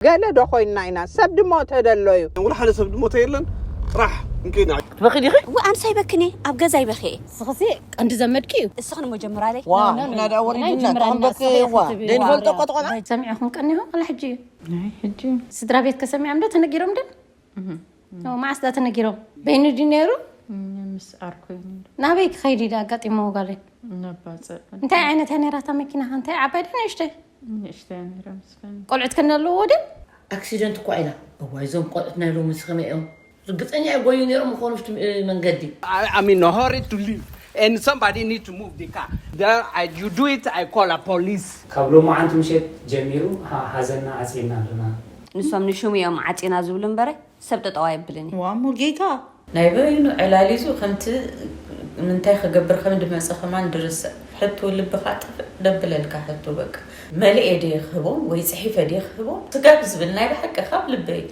ገለ ዶ ኮይንና ኢና? ሰብ ድሞተ ደሎ እዩ። ወላ ሓደ ሰብ ድሞተ የለን። ጥራሕ እንከይና ክትበኺ ዲኺ? እወ ኣንሳይ በክኒ ኣብ ገዛ ይበክየ። እስኽሲ ቀንዲ ዘመድኪ እዩ። እስኽን መጀመራለይ ዋ ንሕና ደኣ ወሪድና ተኸንበኪ ዋ ደንፈልጦ ቆጥቆና ሰሚዕኹም ቀኒኹም ኣላ ሕጂ እዩ። ናይ ሕጂ ስድራ ቤት ከሰሚዖም ዶ ተነጊሮም ዶ? መዓስ ዳ ተነጊሮም? በይኑ ድዩ ነይሩ? ምስ ኣርኮይ ነይሩ ናበይ ክኸይድ ኢለ ኣጋጢሞ ጋለይ ነባፅዕ እንታይ ዓይነት እያ ነይራታ መኪናኻ እንታይ ዓባይ ዶ ንእሽተይ ንእሽተያ ነይራ ምስፈን ቆልዑት ከን ኣለዎ ድን ኣክሲደንት እኳ ኢላ እዋይ እዞም ቆልዑት ናይ ሎሚ ስኸመ እዮም ርግፀኛ ይጎዩ ነይሮም ምኾኑ ፍቲ መንገዲ I, I'm in a hurry to leave. And somebody need to move the car. Then I, you do it, I call a police. ካብ ሎማዓንቲ ምሸት ጀሚሩ ሃ- ሃዘና ዓፂና ኣለና። ንሶም ንሽሙ እዮም ዓፂና ዝብሉ እምበረ ሰብ ጠጠው ኣይብልን እዩ። ዋሞ ጌታ ናይ በይኑ ዕላሊዙ ከምቲ ምንታይ ክገብር ከም ድመፀ ከማን ድርስዕ ሕቶ ልብኻ ጥፍእ ደብለልካ ሕቶ በቃ መልኤ ድየ ክህቦም ወይ ፅሒፈ ድየ ክህቦም ስጋብ ዝብል ናይ ብሓቂ ካብ ልበይ